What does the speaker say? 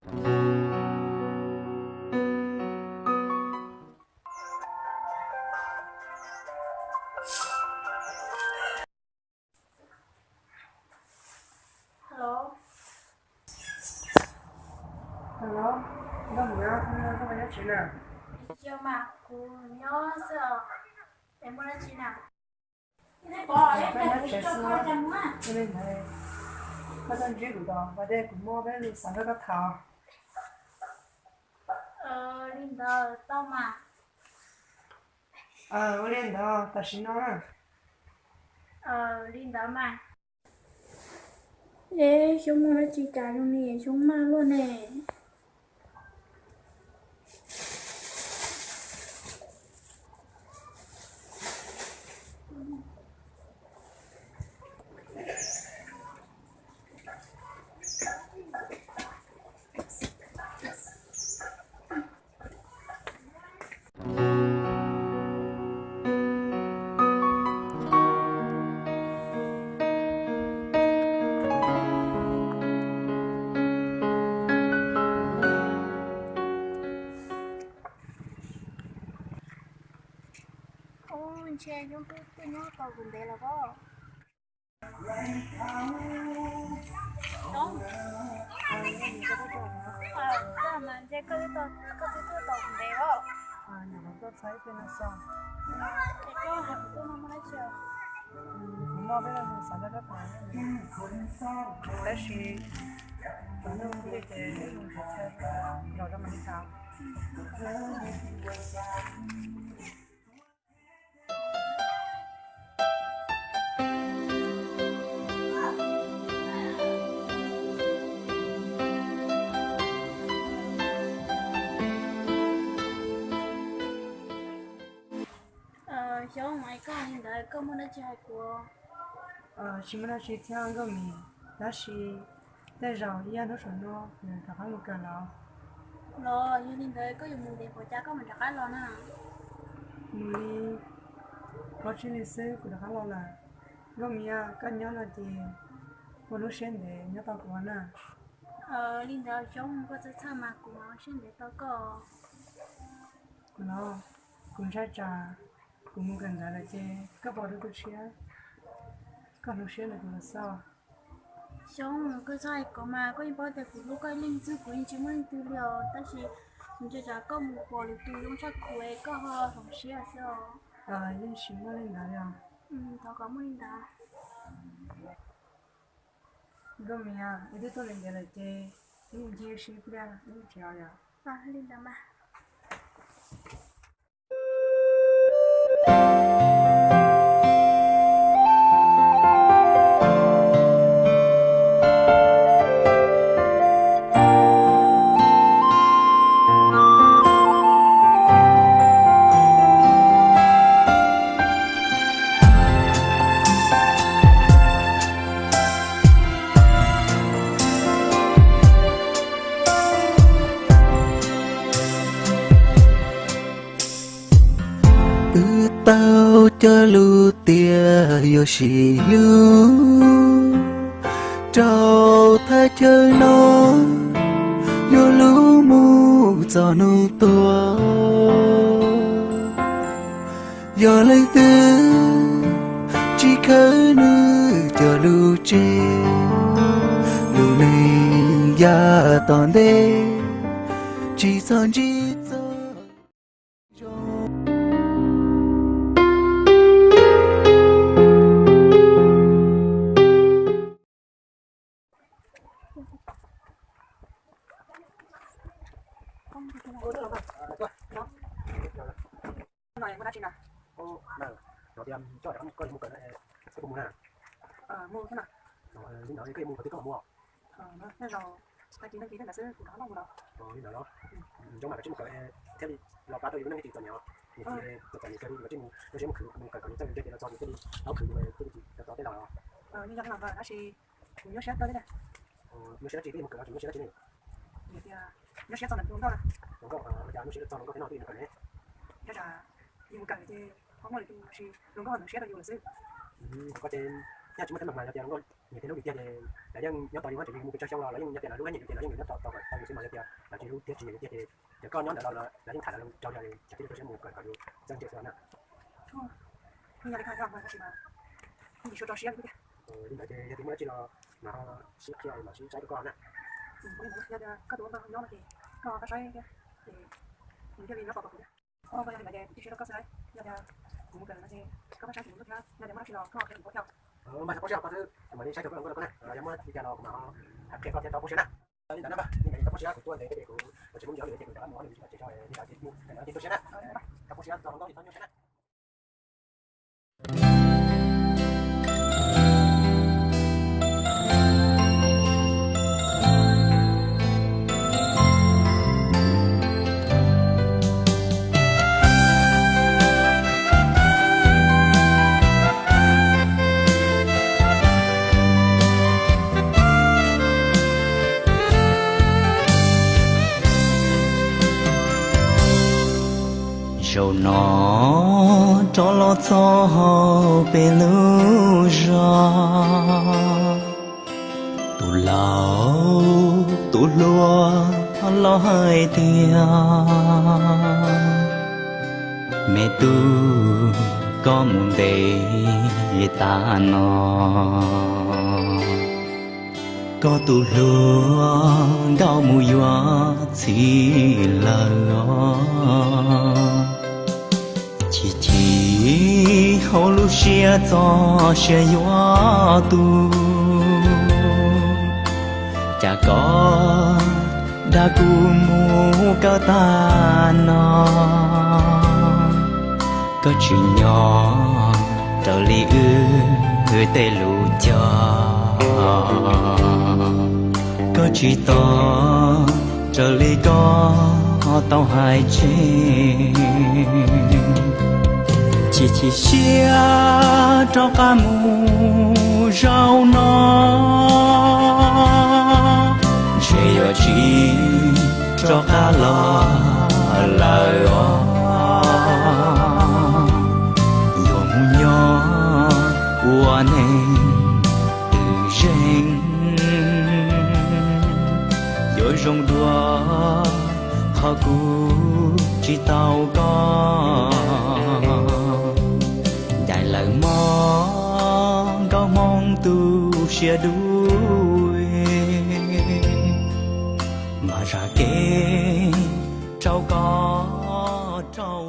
Hello. Hello, nkauj Mim, koj nyob tsev na? Yog mas, kuv nyob xwb os. Es muaj dab tsi na? Koj nyob tsev xwb, ua li ntawd koj tuaj ntsib kuv tau, ua ntej kuv muaj peb lus xav nrog koj tham. Li ntawd tau mas. Ua li ntawd tam sim no na. Li ntawd mas. Es Xyoob muaj dab tsi cas zoo li Xyoob maj luaj ne? Ub, ntshe Xyoob twb tuaj nyob tau ntev los pob. Koj mas ntshe koj twb tuaj tau ntev os. Nyuam qhuav tuaj txog ib pliag no xwb. Es koj hais kuv tuaj no muaj dab tsi? Kuv muaj peb lo lus xav nrog koj tham, tab sis kuv lub npe ces mus nrhiav chaw los rau mam li tham. Xyoob, es koj li ntawd koj muaj dab tsi hais kuv? Tsis muaj dab tsi thiab Nkauj Mim, tab sis tej zaum ib yam hnub saum no kuv yuav rov qab mus kawm lawm. Los yog li ntawd koj yuav mus ntev npaum cas koj mam rov qab los na? Mus li plaub tsib hlis xwb kuv rov qab los lawm. Nkauj Mim, koj nyob no ces ua lub siab ntev nyob tos kuv na. Li ntawd Xyoob, koj txhob txhawj mas kuv mam ua siab ntev tos koj. Kuv los, kuv ntshai tsam kuv mus kawm ntawv lawm ces koj pom dua tu siab, koj hloov siab ntawm kuv los xwb. Xyoob, koj txhob hais ko mas, koj yeej paub tias kuv hlub koj ib leeg xwb, kuv yeej tsis muaj leej twg li os, tab sis kuv ntshai tsam koj mus pom lwm tus zoo tshaj kuv es koj ho hloov siab xwb os. Yeej tsis muaj li ntawd li os. Thov kom muaj li ntawd. Nkauj Mim, wb twb tuaj li ntawd lawm ces wb mus ncig ua si ib pliag wb mus tsev os yom. Li ntawd mas. Wb tau cog lus tias yuav sib hlub rau thaj chaw no, yuav hlub mus txog hnub tuag. Yog leej twg tsis khawb nws cog lus tseg, lub neej yav tom ntej tsis txhob ntsib txoj zoo. Hnub no muaj dab tsi na? Hnub no koj yuav mus kawm, koj puas mus na? Hnub no koj yuav mus qhov twg koj mus? Nyob zoo, tag kis tag kis ntawd xwb kuv rov qab los mus los. Li ntawd los, zoo mas koj tsis mus kawm thiaj li los pab tau yus lub neej thiaj tsis txom nyem. Txom txom nyem kawg li, koj tsis mus, koj tsis mus khwv, mus kawm kom yus txawj yus ntse ces los txog yus thiaj li tau khwv yus thiaj li tsis tau teb los. Yog zoo mas tab sis kuv nyuaj siab kawg thiab. Nyuaj siab dab tsi twb yuav mus kawm los tseem nyuaj siab dab tsi ne? Vim tias nyuaj siab txog ntawm hluas nkauj na. Hluas nkauj, ua cas nyuaj siab txog hluas nkauj thiab no twb yuav mus kawm ne? Ntshai tsam yus mus kawm ces ho muaj lwm tus los sis hluas nkauj ho ntxeev siab rau yus lawm xwb. Koj ces nyaj tsis muaj teeb meem mas yog tias hluas nkauj Nws tej lub vim tiag ces lawv yeej nyob tau yus, tseem yus mus pes tsawg xyoo los lawv yeej nyob tias lawv lub dab nyim tiag ces lawv yeej yuav nyob tau tau kom tau yus xwb mas yog tias lawv tsis hlub thiab tsis nyiam yus tiag ces cov koj nyob ntawm no los lawv yeej tham lawv rau yog tias cov tib tug tub siab mus kom kom yus txawj ntse xwb na. Li ntawd ces yog tias muaj dab tsi los mam sib qhia mam sib saib rau koj na. Yog tias koj tus ua npawg nyob no ces koj pab saib thiab, ces nws thiaj li nyob tau tus thiab. Ua koj yog li ntawd ces tib si rau koj xwb, yog tias kuv mus kawm no ces koj pab saib kuv thiab, yog tias muaj dab tsi los koj qhia kuv thiab. Npaj xyov pab sib rau koj xwb, mam li saib txog koj hluas nkauj rau koj na, yog muaj li cas los kuv mam hais qhia koj thiab tau poob siab na. Li ntawd na npawg, li ntawd tau poob siab kuv tuaj ntev thiab ces kuv tsis muaj nyiaj li ces kuv rov qab mus ob lwm ces tso li ntawd ces poob siab na. Tau poob siab txog hluas nkauj li txhob nyuaj siab na. Zaum no rov los txog hauv peb lub zos, tus laus tus hluas los hais tias, me tub, koj mus ntev tas no, koj tus hluas nkauj mus yuav txiv lawm os. Chim chim hauv lub siab txoj sia yuav tu, cas koj dag kuv mus kawg tag no, koj tsis nyob raws li wb tej lus cog, koj tsis tos raws li koj tau hais tseg. Chim chim siab rov qab mus zaum no, ntshe yuav tsis rov qab los lawm os. Yuav mus nyob ua neeg twg zeej, yuav zoo dua qhov kuv tsis tau koj. Ncaim lawm mog nkauj hmoob tu siab dub, mas zam kev rau koj rau